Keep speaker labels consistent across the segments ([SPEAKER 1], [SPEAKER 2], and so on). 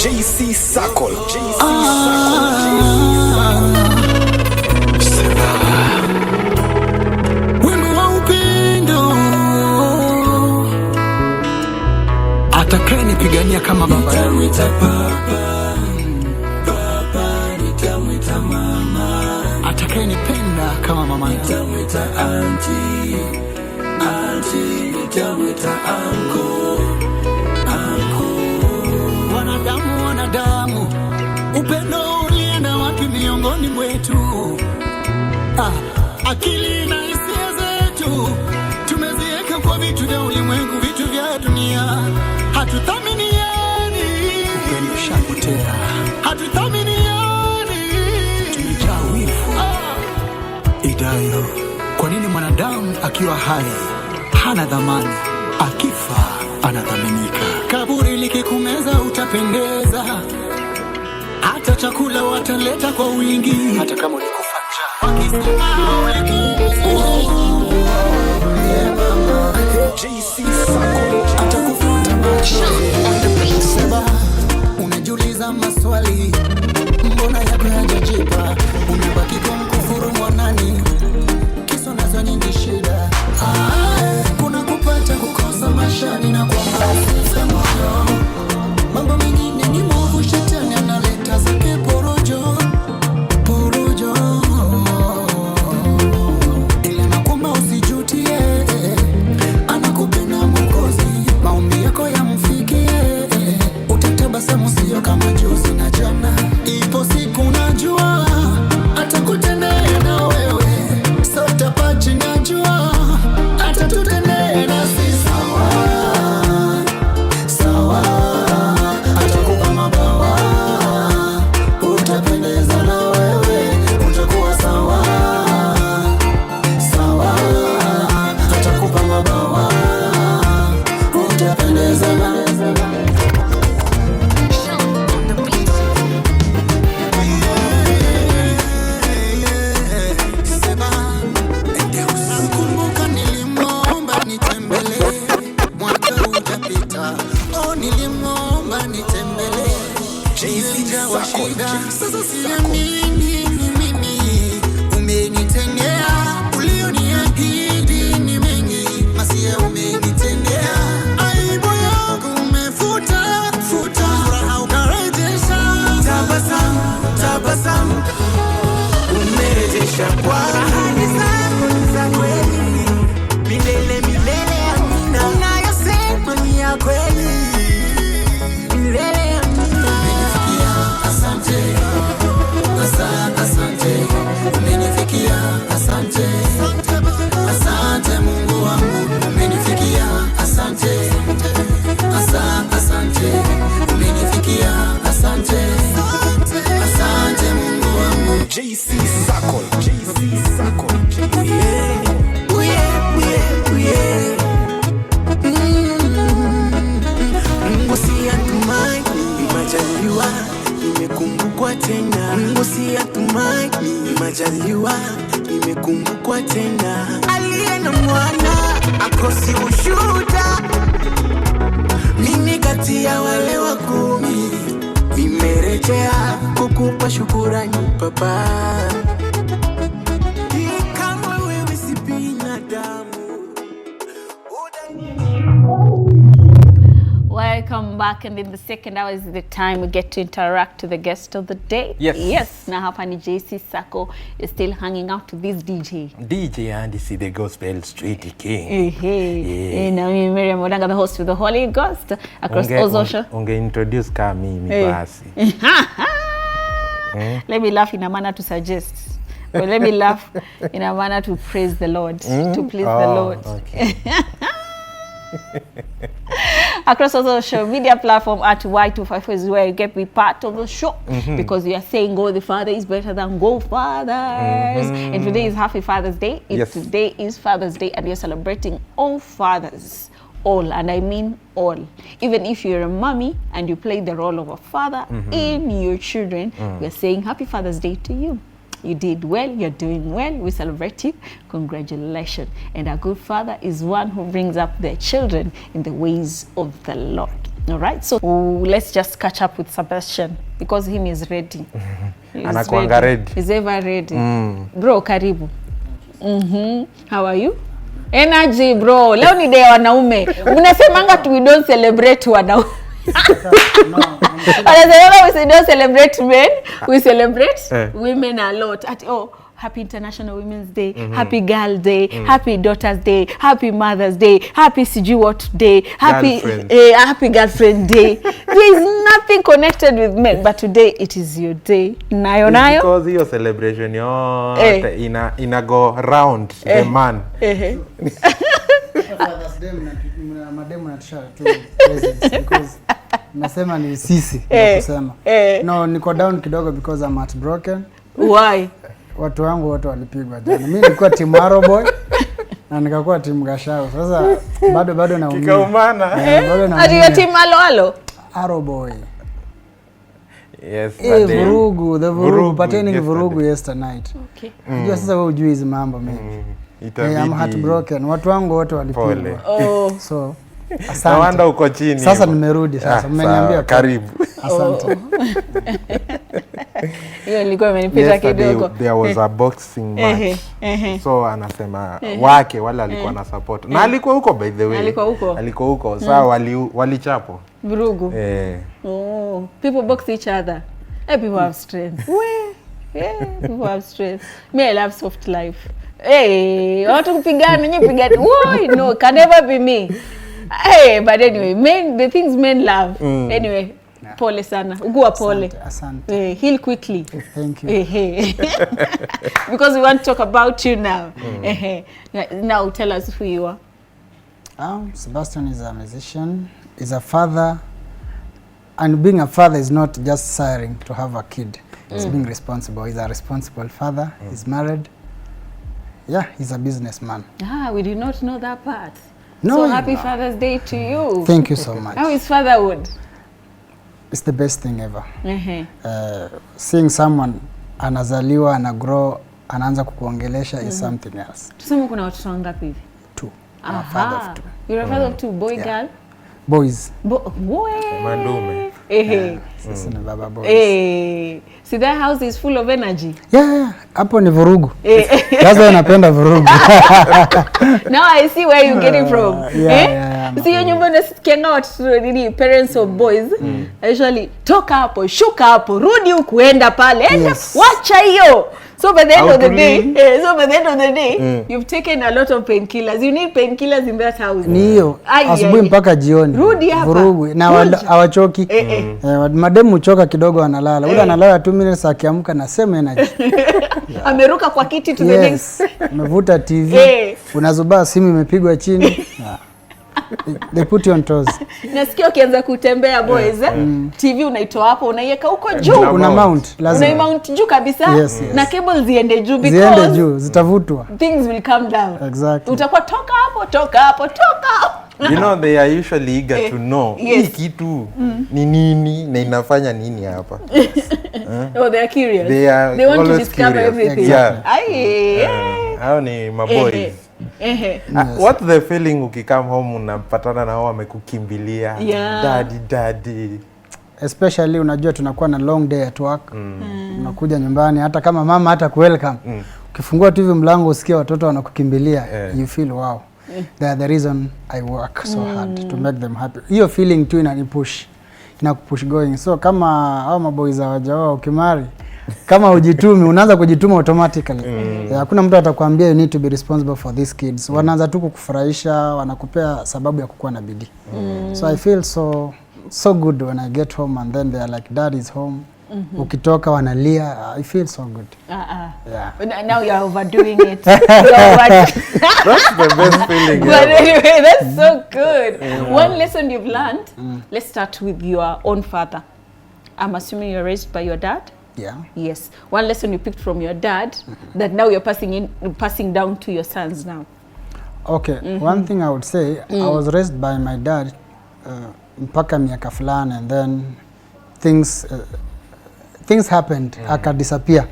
[SPEAKER 1] JC Circle.
[SPEAKER 2] Wema wa upendo atakayenipigania kama baba. Nitamwita baba, baba, nitamwita mama. Atakayenipenda kama mama. Nitamwita auntie, auntie, nitamwita uncle, uncle. Wanadamu, upendo ulienda wapi miongoni mwetu? Akili na hisia zetu tumeziweka kwa vitu vya ulimwengu, vitu vya dunia. Hatuthaminiani, upendo ushapotea. Hatuthaminiani, tumejaa wivu. Idayo, kwa nini mwanadamu akiwa hai hana dhamani, akifa anathaminika? Kaburi likikumeza utapendeza, hata chakula wataleta kwa wingi, hata kama ulikufa njaa.
[SPEAKER 1] JC Circle.
[SPEAKER 2] Atakufuta macho. Seba, unajiuliza maswali, mbona yako hayajajipa? Unabaki kwa mkufuru mwanani, kiso nazo nyingi shida. Kuna kupata kukosa maishani na kwa maasi ya moyo. Mambo mengine ni mwovu, shetani analeta zake porojo. Ila nakuomba usijutie, anakupenda Mwokozi, maombi yako yamfikie. Utatabasamu sio kama juzi na jana, ipo siku najua atakutendea na wewe. Sote pachi najua atatutendea na sisi. Sawa, atakupa mabawa, utapendeza na wewe, utakuwa sawa. Atakupa mabawa, utapendeza na wewe. Nakumbuka nilimwomba nitembelee, mwaka hujapita. Nilimwomba nitembelee, nilijawa shida. Sasa siamini ni mimi umenitendea, ulioniahidi ni mengi, masia umenitendea. Aibu yangu umefuta, furaha ukarejesha. Tabasamu umerejesha kwa ahadi zako za kweli, milele amina. Unayosema ni ya kweli, milele amina. Umenifikia, asante. Umenifikia, asante. Asante Mungu wangu, umenifikia, asante. Umenifikia, asante. Asante Mungu wangu.
[SPEAKER 1] JC Circle.
[SPEAKER 3] Mungu si atumai, majaliwa imekumbukwa tena. Mungu si atumai, majaliwa imekumbukwa tena. Aliye na mwana akosi ushuhuda, mimi kati ya wale wa 10 nimerejea kukupa shukurani Baba. Kama wewe si binadamu.
[SPEAKER 4] Welcome back, and in the second hour is the time we get to interact to the guest of the day. Yes. Na hapa ni JC Circle is still hanging out to this DJ
[SPEAKER 5] Andy C, the Gospel Street King.
[SPEAKER 4] Na mimi Miriam Odanga, the host with the Holy Ghost across all social.
[SPEAKER 5] Introduce kama mimi basi.
[SPEAKER 4] Let me laugh in a manner to suggest. Well, let me laugh in a manner to praise the Lord, to please the Lord.
[SPEAKER 5] Okay.
[SPEAKER 4] Across all social media platform at Y254 is where you get to be part of the show, because you are saying God the Father is better than Go Fathers. And today is Happy Father's Day. Today is Father's Day, and you're celebrating all fathers. All, and I mean all. Even if you're a mommy and you play the role of a father in your children, we're saying Happy Father's Day to you. You did well, you're doing well, we celebrate you, congratulations. And a good father is one who brings up their children in the ways of the Lord. All right, so let's just catch up with Sebastian because him is ready.
[SPEAKER 5] Anakuanga ready.
[SPEAKER 4] He's ever ready. Bro, karibu. How are you? Energy bro. Leo ni day ya wanaume. Unasemanga we don't celebrate wanaume. We don't celebrate men, we celebrate women a lot. Happy International Women's Day, Happy Girl Day, Happy Daughter's Day, Happy Mother's Day, Happy Siju what Day, Happy Girlfriend Day. There is nothing connected with men, but today it is your day. Nayo.
[SPEAKER 5] Because your celebration ina go round the man.
[SPEAKER 2] Father's Day mademu natisha tu presents because nasema ni sisi kusema. No, niko down kidogo because I'm heartbroken.
[SPEAKER 4] Why?
[SPEAKER 2] Watu wangu wote walipigwa jana. Mimi nilikuwa timu Arrowboy na nikakuwa timu Gashao. Sasa bado naumia.
[SPEAKER 5] Kikaumana.
[SPEAKER 2] Bado naumia.
[SPEAKER 4] Are you team alo?
[SPEAKER 2] Arrowboy.
[SPEAKER 5] Yes.
[SPEAKER 2] Vurugu, the vurugu. Pateni vurugu yesterday night.
[SPEAKER 4] Okay.
[SPEAKER 2] Unajua sasa wewe hujui hizi mambo mengi. I'm heartbroken. Watu wangu wote walipigwa. So asante.
[SPEAKER 5] Nawanda uko chini.
[SPEAKER 2] Sasa nimerudi sasa. Mmeniambia
[SPEAKER 5] karibu.
[SPEAKER 2] Asante.
[SPEAKER 4] Hiyo nilikuwa imenipita kidogo.
[SPEAKER 5] There was a boxing match. So anasema wake wala alikuwa na support. Na alikuwa huko by the way. Alikuwa huko. Sasa walichapo.
[SPEAKER 4] Vurugu. People box each other. People have strength. People have strength. Me I love soft life. Watu kupigana nyinyi pigana. No, can never be me. But anyway, the things men love. Anyway, pole sana. Ugua pole.
[SPEAKER 2] Asante.
[SPEAKER 4] Heal quickly.
[SPEAKER 2] Thank you.
[SPEAKER 4] Because we want to talk about you now. Now tell us who you are.
[SPEAKER 2] Sebastian is a musician, is a father, and being a father is not just siring to have a kid. It's being responsible. He's a responsible father. He's married. Yeah, he's a businessman.
[SPEAKER 4] We did not know that part.
[SPEAKER 2] No,
[SPEAKER 4] so happy Father's Day to you.
[SPEAKER 2] Thank you so much.
[SPEAKER 4] How is fatherhood?
[SPEAKER 2] It's the best thing ever. Seeing someone anazaliwa, anagrow, anaanza kukuongelesha is something else.
[SPEAKER 4] Tuseme kuna watoto wangapi hivi?
[SPEAKER 2] 2. I'm a father of 2.
[SPEAKER 4] You're a father of 2, boy, girl?
[SPEAKER 2] Boys.
[SPEAKER 4] Boy.
[SPEAKER 5] Mandume.
[SPEAKER 2] Sisi ni baba boys.
[SPEAKER 4] See, that house is full of energy.
[SPEAKER 2] Yeah. Hapo ni vurugu. Sasa unapenda vurugu.
[SPEAKER 4] Now I see where you're getting from. See, you nyumba nasikianga watu nini parents of boys. Actually, toka hapo, shuka hapo, rudi huku, enda pale. Wacha hiyo. So by the end of the day, you've taken a lot of painkillers. You need painkillers in that house.
[SPEAKER 2] Ni hiyo. Asubuhi mpaka jioni.
[SPEAKER 4] Rudi hapa.
[SPEAKER 2] Vurugu. Na hawachoki. Mademu choka kidogo analala. Ule analala 2 minutes akiamka na same energy.
[SPEAKER 4] Ameruka kwa kiti to the next.
[SPEAKER 2] Umevuta TV. Unazubaa simu imepigwa chini. They put you on toes.
[SPEAKER 4] Nasikia ukianza kutembea boys, TV unaitoa hapo unaiweka huko juu.
[SPEAKER 2] Una mount, lazima.
[SPEAKER 4] Una mount juu kabisa. Na cable ziende juu because
[SPEAKER 2] ziende juu, zitavutwa.
[SPEAKER 4] Things will come down.
[SPEAKER 2] Exactly.
[SPEAKER 4] Utakuwa toka hapo.
[SPEAKER 5] You know, they are usually eager to know hii kitu ni nini na inafanya nini hapa.
[SPEAKER 4] They are curious.
[SPEAKER 5] They
[SPEAKER 4] want to discover everything.
[SPEAKER 5] Hao ni maboys. What's the feeling ukikam home unapatana na wao wamekukimbilia? Daddy.
[SPEAKER 2] Especially unajua tunakuwa na long day at work. Unakuja nyumbani hata kama mama hata kuwelcome. Ukifungua tu hivi mlango usikia watoto wanakukimbilia. You feel wow. They are the reason I work so hard to make them happy. Hiyo feeling tu inakupush going. So kama hao maboys hawajao ukimari kama ujitumi unaanza kujituma automatically. Hakuna mtu atakwambia you need to be responsible for these kids. Wanaanza tu kukufurahisha, wanakupea sababu ya kukuwa na bidii. So I feel so good when I get home and then they are like dad is home. Ukitoka wanalia. I feel so good.
[SPEAKER 4] But now you're overdoing it.
[SPEAKER 5] That's the best feeling.
[SPEAKER 4] But anyway, that's so good. One lesson you've learned. Let's start with your own father. I'm assuming you're raised by your dad?
[SPEAKER 2] Yeah.
[SPEAKER 4] Yes. One lesson you picked from your dad that now you're passing down to your sons now.
[SPEAKER 2] Okay. One thing I would say, I was raised by my dad mpaka miaka fulani and then things happened, aka disappear.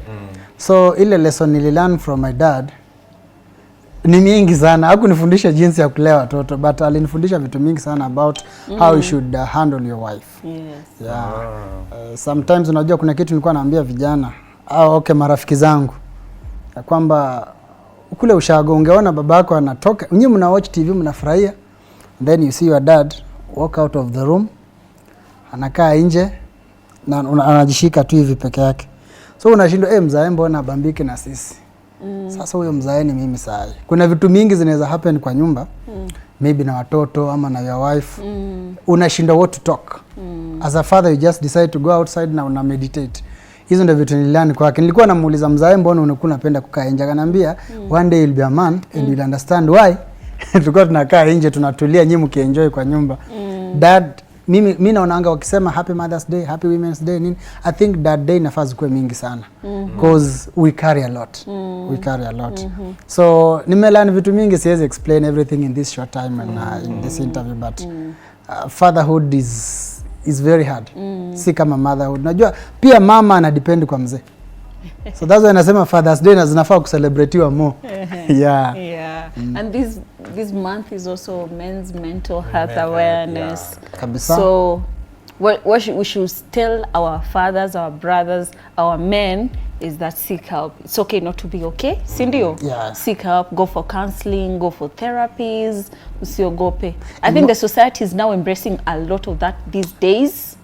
[SPEAKER 2] So ile lesson nililearn from my dad
[SPEAKER 6] Ni mingi sana. Hakunifundisha jinsi ya kulea watoto, but alinifundisha vitu mingi sana about how you should handle your wife.
[SPEAKER 4] Yes.
[SPEAKER 6] Yeah. Sometimes unajua kuna kitu nilikuwa naambia vijana marafiki zangu ya kwamba kule ushago ungeona babako anatoka, nyinyi mna watch TV mnafurahia, then you see your dad walk out of the room, anakaa nje na anajishika tu hivi peke yake. So unashindwa mzae mbona bambike na sisi. Sasa huyo mzae ni mimi saa hii. Kuna vitu mingi zinaweza happen kwa nyumba. Maybe na watoto ama na your wife. Unashindwa what to talk. As a father you just decide to go outside na una meditate. Hizo ndio vitu nililearn kwake. Nilikuwa namuuliza mzae mbona unakuwa unapenda kukaa nje? Akaniambia one day you'll be a man and you'll understand why. Tulikuwa tunakaa nje tunatulia, nyinyi mkienjoy kwa nyumba. Dad, mimi naonaanga wakisema happy Mother's Day, happy Women's Day nini, I think that day nafasi kuwe mingi sana because we carry a lot. We carry a lot. So nimelearn vitu mingi, siwezi explain everything in this short time and in this interview, but fatherhood is very hard. Si kama motherhood. Najua pia mama ana depend kwa mzee. So that's why nasema Father's Day na zinafaa kucelebratiwa more. Yeah.
[SPEAKER 4] And this month is also men's mental health awareness.
[SPEAKER 6] Kabisa.
[SPEAKER 4] So what we should tell our fathers, our brothers, our men is that seek help. It's okay not to be okay. Sindio?
[SPEAKER 6] Yeah.
[SPEAKER 4] Seek help, go for counseling, go for therapies, usiogope. I think the society is now embracing a lot of that these days.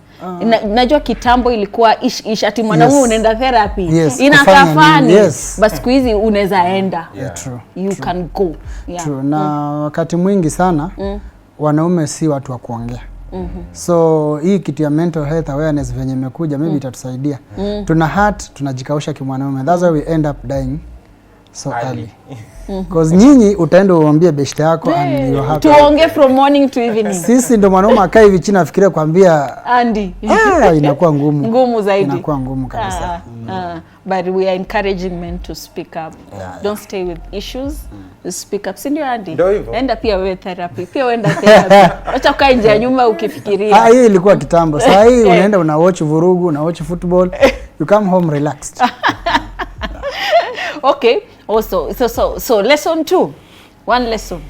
[SPEAKER 4] Najua kitambo ilikuwa ish ati mwanaume unaenda therapy. Inakafani. But siku hizi unaweza enda.
[SPEAKER 6] True.
[SPEAKER 4] You can go.
[SPEAKER 6] True. Na wakati mwingi sana wanaume si watu wa kuongea. So hii kitu ya mental health awareness venye imekuja maybe itatusaidia. Tuna hurt, tunajikausha kimwanaume. That's why we end up dying so early. Because nyinyi utaenda uambie beshte yako and you have
[SPEAKER 4] tuonge from morning to evening.
[SPEAKER 6] Sisi ndo mwanaume akai hivi chini afikirie kwambia
[SPEAKER 4] Andy.
[SPEAKER 6] Inakuwa ngumu.
[SPEAKER 4] Ngumu zaidi.
[SPEAKER 6] Inakuwa ngumu kabisa.
[SPEAKER 4] But we are encouraging men to speak up. Don't stay with issues. Speak up. Sindio Andy? Enda pia wewe therapy. Pia wenda therapy. Acha ukae nje ya nyumba ukifikiria.
[SPEAKER 6] Hii ilikuwa kitambo. Sasa hii unaenda una watch vurugu, una watch football. You come home relaxed.
[SPEAKER 4] Okay. Also, so lesson 2. One lesson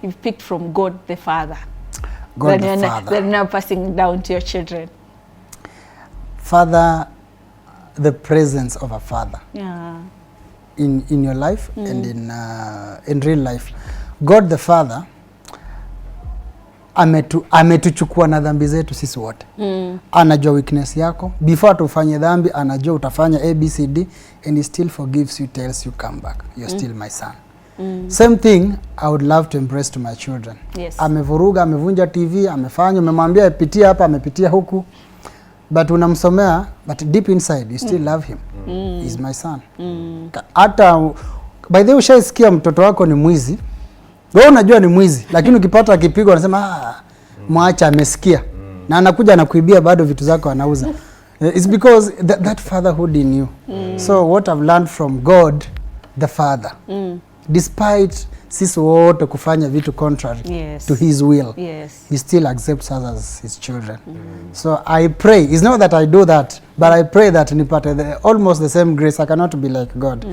[SPEAKER 4] you've picked from God the Father.
[SPEAKER 6] God the Father.
[SPEAKER 4] Then now passing down to your children.
[SPEAKER 6] Father, the presence of a father.
[SPEAKER 4] Yeah.
[SPEAKER 6] In your life and in real life. God the Father ametuchukua na dhambi zetu sisi wote. Anajua weakness yako. Before tufanye dhambi, anajua utafanya ABCD and he still forgives you, tells you come back. You're still my son. Same thing I would love to embrace to my children.
[SPEAKER 4] Yes.
[SPEAKER 6] Amevuruga, amevunja TV, amefanya, umemwambia apitia hapa, amepitia huku. But unamsomea, but deep inside you still love him. He's my son. Hata by the way ushaisikia mtoto wako ni mwizi. Wewe unajua ni mwizi, lakini ukipata akipigwa unasema mwacha amesikia. Na anakuja anakuibia bado vitu zako anauza. It's because that fatherhood in you. So what I've learned from God the Father. Despite sisi wote kufanya vitu contrary to his will. He still accepts us as his children. So I pray, it's not that I do that, but I pray that nipate almost the same grace. I cannot be like God,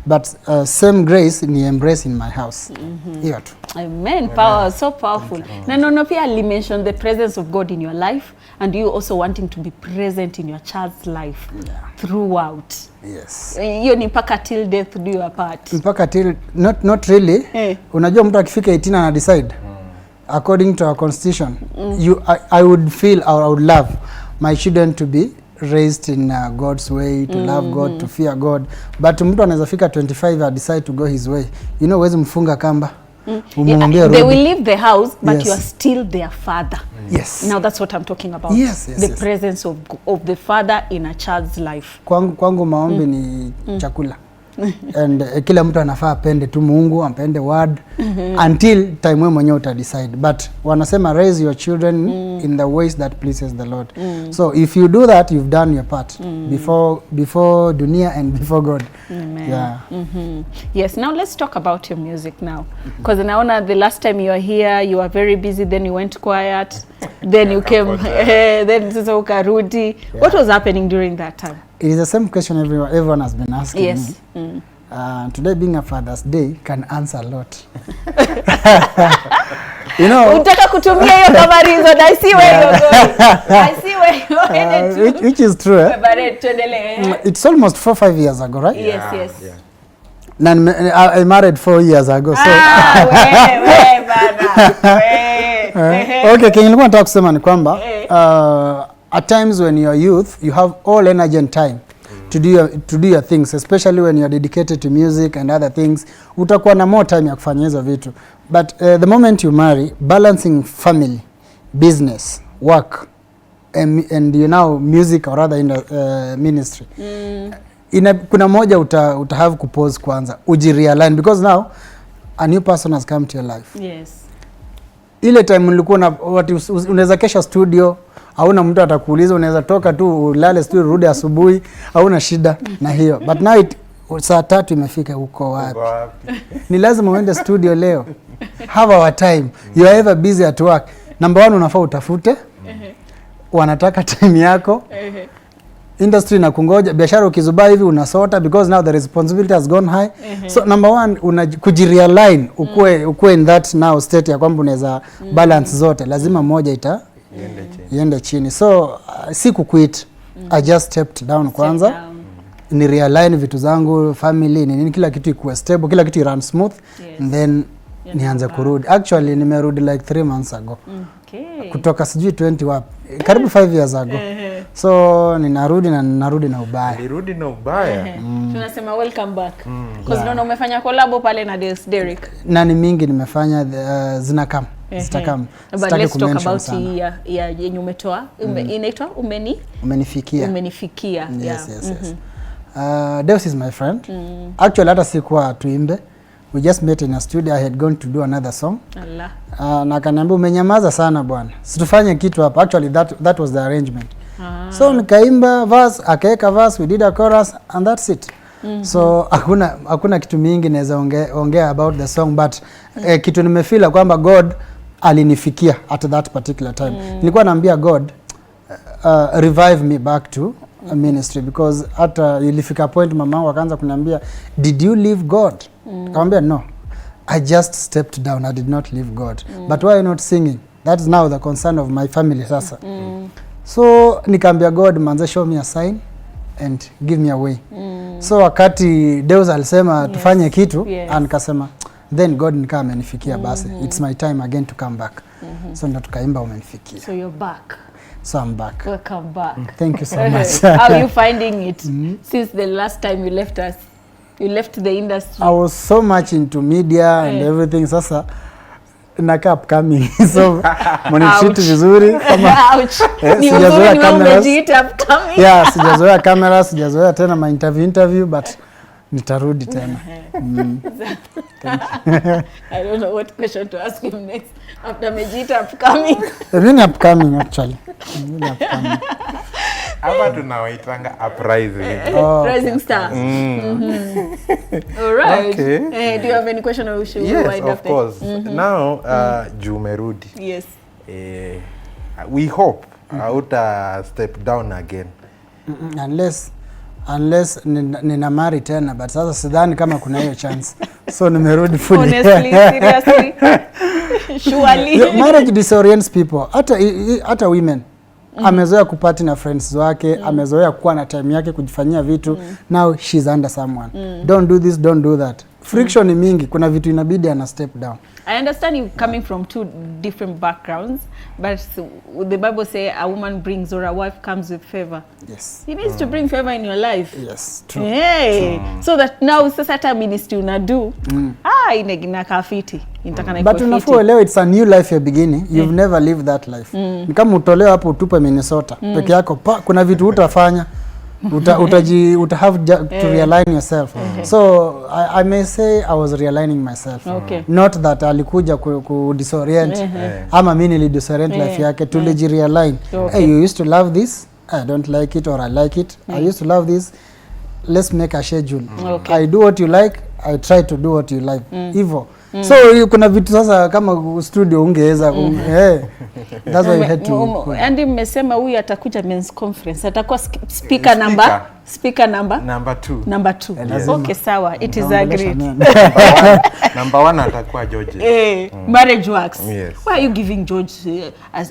[SPEAKER 6] but same grace ni embrace in my house. Hiyo tu.
[SPEAKER 4] Amen. Power, so powerful. Na no pia ali mention the presence of God in your life and you also wanting to be present in your child's life throughout.
[SPEAKER 6] Yes.
[SPEAKER 4] Hiyo ni mpaka till death do you apart.
[SPEAKER 6] Mpaka till not really. Unajua mtu akifika 18 ana decide according to our constitution. I would feel or I would love my children to be raised in God's way, to love God, to fear God. But mtu anaweza fika 25 and decide to go his way. You know, huwezi mfunga kamba.
[SPEAKER 4] They will leave the house, but you are still their father.
[SPEAKER 6] Yes.
[SPEAKER 4] Now that's what I'm talking about. The presence of the father in a child's life.
[SPEAKER 6] Kwangu maombi ni chakula. And kila mtu anafaa apende tu Mungu, apende word until time wewe mwenyewe uta decide. But wanasema raise your children in the ways that pleases the Lord. So if you do that, you've done your part before dunia and before God.
[SPEAKER 4] Amen.
[SPEAKER 6] Yeah.
[SPEAKER 4] Yes, now let's talk about your music now. Because naona the last time you were here, you were very busy, then you went quiet, then you came, then sasa ukarudi. What was happening during that time?
[SPEAKER 6] It is the same question everyone has been asking me. Today being a Father's Day can answer a lot. You know,
[SPEAKER 4] unataka kutumia hiyo kama reason. I see where you're going. I see where you're headed to.
[SPEAKER 6] Which is true.
[SPEAKER 4] But tuendelee.
[SPEAKER 6] It's almost 4-5 years ago, right?
[SPEAKER 4] Yes.
[SPEAKER 6] I married 4 years ago. So
[SPEAKER 4] we bana.
[SPEAKER 6] Okay, nilikuwa nataka kusema ni kwamba at times when you are youth, you have all energy and time to do your things, especially when you are dedicated to music and other things. Utakuwa na more time ya kufanya hizo vitu. But the moment you marry, balancing family, business, work, and you know music or rather in the ministry. Kuna moja uta have kupause kwanza, ujirealign, because now a new person has come to your life.
[SPEAKER 4] Yes.
[SPEAKER 6] Ile time ulikuwa na unaweza kesha studio, hauna mtu atakuuliza, unaweza toka tu ulale studio rudi asubuhi, hauna shida na hiyo. But now saa 3 imefika, uko wapi? Ni lazima uende studio leo. Have our time. You are ever busy at work. Number 1, unafaa utafute. Wanataka time yako. Industry na kungoja, biashara ukizubaa hivi unasota, because now the responsibility has gone high. So number 1, kujirealign, ukue in that now state ya kwamba unaweza balance zote. Lazima moja iende chini. So si kuquit. I just stepped down kwanza. Ni realign vitu zangu, family, nini, kila kitu ikuwe stable, kila kitu run smooth. And then nianze kurudi. Actually nimerudi like 3 months ago. Okay. Kutoka sijui 20 wapi. Karibu 5 years ago. So ninarudi na ubaya.
[SPEAKER 5] Nirudi na ubaya.
[SPEAKER 4] Tunasema welcome back. Because naona umefanya collab pale na Derek.
[SPEAKER 6] Na ni mingi nimefanya, zinakam. Zitakam.
[SPEAKER 4] But let's talk about ya yenye umetoa. Inaitwa
[SPEAKER 6] Umenifikia.
[SPEAKER 4] Yes.
[SPEAKER 6] Deus is my friend. Actually hata sikuwa tuimbe. We just met in a studio. I had gone to do another song. Allah. Na akaniambia umenyamaza sana bwana, situfanye kitu hapa. Actually that was the arrangement. So nikaimba verse, akaeka verse, we did a chorus and that's it. So hakuna kitu mingi naweza ongea about the song, but kitu nimefeel kwamba God alinifikia at that particular time. Nilikuwa naambia God revive me back to ministry, because hata ilifika point mama akaanza kuniambia, did you leave God? Nikamwambia no, I just stepped down, I did not leave God. But why not singing? That's now the concern of my family sasa. So nikaambia God, manze, show me a sign and give me a way. So wakati Deus alisema tufanye kitu, nikasema then God nikaa amenifikia basi. It's my time again to come back. So ndo tukaimba umenifikia.
[SPEAKER 4] So you're back.
[SPEAKER 6] So I'm back.
[SPEAKER 4] Welcome back.
[SPEAKER 6] Thank you so much.
[SPEAKER 4] How are you finding it since the last time you left us? You left the industry.
[SPEAKER 6] I was so much into media and everything. Sasa naka upcoming. So mwanishiti vizuri kama sijazoea cameras.
[SPEAKER 4] Upcoming.
[SPEAKER 6] Yeah, sijazoea cameras, sijazoea tena ma interview, but nitarudi tena.
[SPEAKER 4] I don't know what question to ask him next after Mejita upcoming.
[SPEAKER 6] Really upcoming actually. Really upcoming.
[SPEAKER 5] Hapa tunawaitanga uprising.
[SPEAKER 4] Rising stars. All right.
[SPEAKER 5] Okay.
[SPEAKER 4] Do you have any question or we should
[SPEAKER 5] yes,
[SPEAKER 4] wind up?
[SPEAKER 5] Of course. Now, Jumerudi.
[SPEAKER 4] Yes.
[SPEAKER 5] We hope hauta step down again.
[SPEAKER 6] Unless nina marry tena, but sasa sidhani kama kuna hiyo chance. So nimerudi fully.
[SPEAKER 4] Honestly, seriously. Surely.
[SPEAKER 6] Marriage disorients people. Hata women. Amezoea kupati na friends wake, amezoea kuwa na time yake kujifanyia vitu. Now she's under someone. Don't do this, don't do that. Friction ni mingi, kuna vitu inabidi ana step down.
[SPEAKER 4] I understand you coming from 2 different backgrounds, but the Bible say a woman brings or a wife comes with favor.
[SPEAKER 6] Yes.
[SPEAKER 4] He needs to bring favor in your life.
[SPEAKER 6] Yes, true.
[SPEAKER 4] Hey, so that now sasa hata ministry unadu. Inegina kafiti.
[SPEAKER 6] But unafua leo it's a new life you're beginning. You've never lived that life. Ni kama utolewa hapo utupe Minnesota. Peke yako kuna vitu utafanya. Uta have to realign yourself. So I may say I was realigning myself. Not that alikuja ku disorient ama mimi nili disorient life yake, to realign. Hey, you used to love this, I don't like it, or I like it. I used to love this, let's make a schedule. I do what you like, I try to do what you like. Hivyo So kuna vitu sasa kama studio ungeweza that's why you had to.
[SPEAKER 4] And mmesema huyu atakuja men's conference, atakuwa speaker number 2. Okay, sawa, it is agreed.
[SPEAKER 5] Number 1 atakuwa George.
[SPEAKER 4] Marriage works.
[SPEAKER 5] Yes.
[SPEAKER 4] Why are you giving George as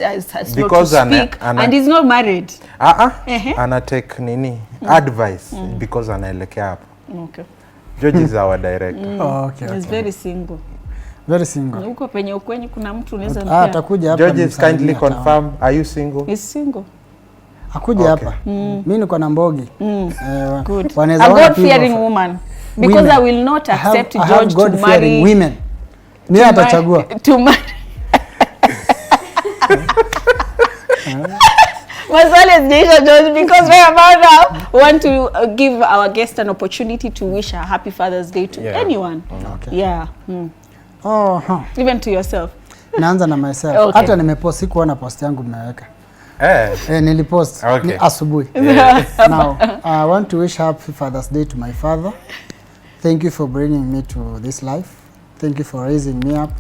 [SPEAKER 5] because
[SPEAKER 4] not to speak and he's not married?
[SPEAKER 5] Ana take nini advice because anaelekea hapo.
[SPEAKER 4] Okay.
[SPEAKER 5] George is our director.
[SPEAKER 6] Okay.
[SPEAKER 4] He's very single.
[SPEAKER 6] Very single.
[SPEAKER 4] Huko penye ukwenye kuna mtu unaweza mpea.
[SPEAKER 6] Atakuja hapa.
[SPEAKER 5] George is kindly confirm, are you single?
[SPEAKER 4] He's single.
[SPEAKER 6] Akuja hapa. Mimi niko na Mbogi.
[SPEAKER 4] Good.
[SPEAKER 6] Wanaweza
[SPEAKER 4] A God-fearing woman. Because women. I will not accept George to marry
[SPEAKER 6] women. Mimi atachagua.
[SPEAKER 4] To marry. George, because right about now we want to give our guest an opportunity to wish a happy Father's Day to anyone.
[SPEAKER 6] Okay.
[SPEAKER 4] Yeah. Even to yourself.
[SPEAKER 6] Naanza na myself. Hata nimepost, sikuona post yangu mmeweka. Nilipost ni asubuhi. Now, I want to wish happy Father's Day to my father. Thank you for bringing me to this life. Thank you for raising me up.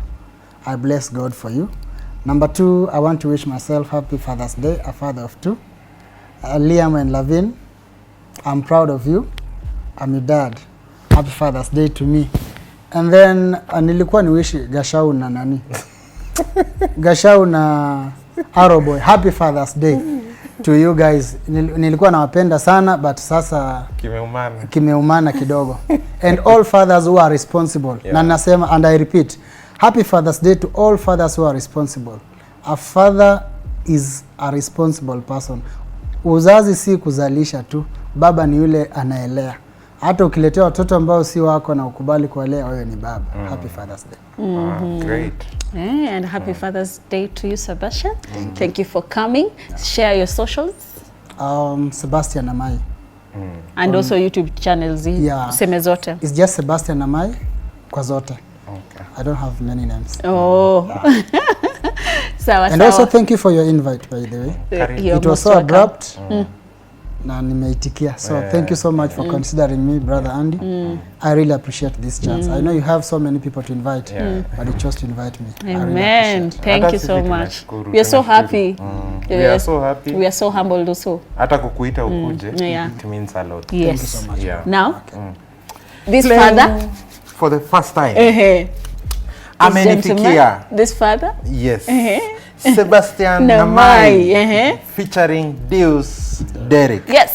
[SPEAKER 6] I bless God for you. Number 2, I want to wish myself happy Father's Day, a father of 2. Liam and Lavin, I'm proud of you. I'm your dad. Happy Father's Day to me. And then nilikuwa niwishi Gashau na nani? Gashau na Arrow Boy. Happy Father's Day to you guys. Nilikuwa nawapenda sana but sasa kimeumana kidogo. And all fathers who are responsible. Na nasema and I repeat, happy Father's Day to all fathers who are responsible. A father is a responsible person. Uzazi si kuzalisha tu, baba ni yule anaelea. Hata ukiletea watoto ambao si wako na ukubali kuwalea, wewe ni baba. Happy Father's Day.
[SPEAKER 5] Great.
[SPEAKER 4] And happy Father's Day to you, Sebastian. Thank you for coming. Share your socials.
[SPEAKER 6] Sebastian Amai.
[SPEAKER 4] And also YouTube channels. Seme zote.
[SPEAKER 6] It's just Sebastian Amai kwa zote.
[SPEAKER 5] Okay.
[SPEAKER 6] I don't have many names.
[SPEAKER 4] And
[SPEAKER 6] also thank you for your invite, by the way. It was so abrupt. Na nimeitikia. So thank you so much for considering me, brother Andy. I really appreciate this chance. I know you have so many people to invite, but you chose to invite me.
[SPEAKER 4] Amen. Thank you so much. We are so happy.
[SPEAKER 5] We are so happy.
[SPEAKER 4] We are so humbled also.
[SPEAKER 5] Hata kukuita ukuje, it means a lot.
[SPEAKER 4] Yes.
[SPEAKER 6] Thank you so much.
[SPEAKER 4] Now, this father,
[SPEAKER 5] for the first time, amenifikia.
[SPEAKER 4] This father?
[SPEAKER 5] Yes. Sebastian Namai featuring Deus Derek.
[SPEAKER 4] Yes.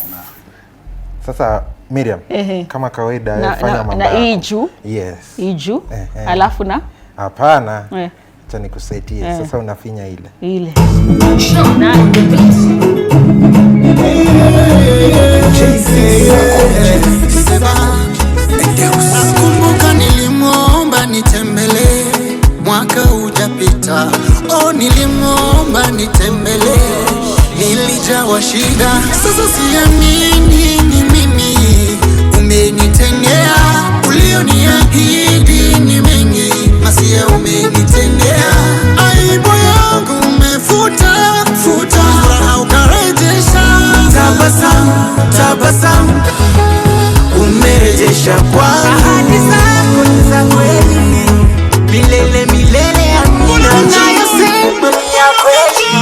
[SPEAKER 5] Sasa Miriam, kama kawaida fanya mambo.
[SPEAKER 4] Na Iju.
[SPEAKER 5] Yes.
[SPEAKER 4] Iju. Alafu na?
[SPEAKER 5] Hapana. Acha nikusetie. Sasa unafinya ile.
[SPEAKER 2] Kumbuka nilimwomba nitembelee mwaka hujapita. Nilimwomba nitembelee, nilijawa shida. Sasa siamini ni mimi umenitendea, ulioniahidi ni mengi, masia umenitendea. Aibu yangu umefuta, furaha ukarejesha. Tabasamu umerejesha kwa ahadi zako ni za kweli, milele amina. Unayosema ni ya kweli.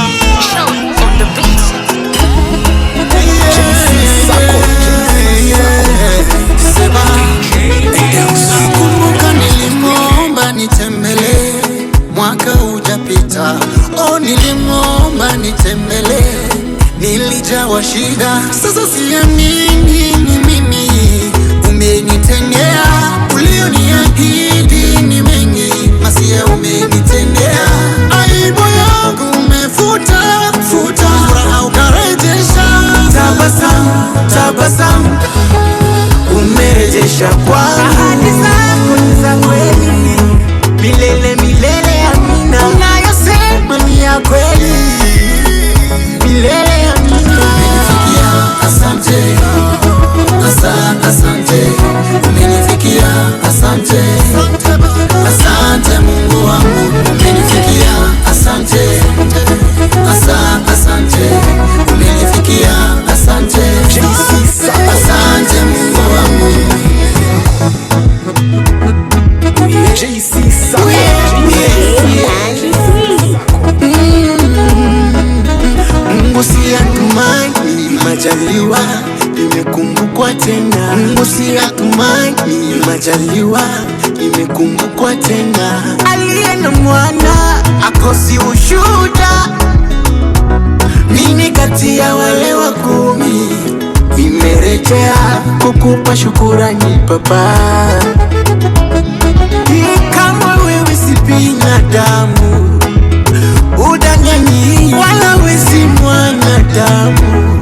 [SPEAKER 2] Kumbuka nilimwomba nitembelee mwaka hujapita. Nilimwomba nitembelee, nilijawa shida. Sasa siamini ni mimi umenitendea, ulioniahidi ni mengi, masia umenitendea. Aibu yangu umefuta, furaha ukarejesha. Tabasamu umerejesha kwa ahadi zako ni za kweli, milele amina. Unayosema ni ya kweli, milele amina. Umenifikia, asante. Umenifikia, asante. Asante Mungu wangu, umenifikia, asante. Umenifikia, asante. Asante Mungu wangu.
[SPEAKER 3] majaliwa imekumbukwa tena. Mungu si atumai, ni majaliwa imekumbukwa tena. Aliye na mwana akosi ushuda, mimi kati ya wale wa 10 nimerejea kukupa shukurani Baba. Kama wewe si binadamu, udanganyi wala wewe si mwanadamu.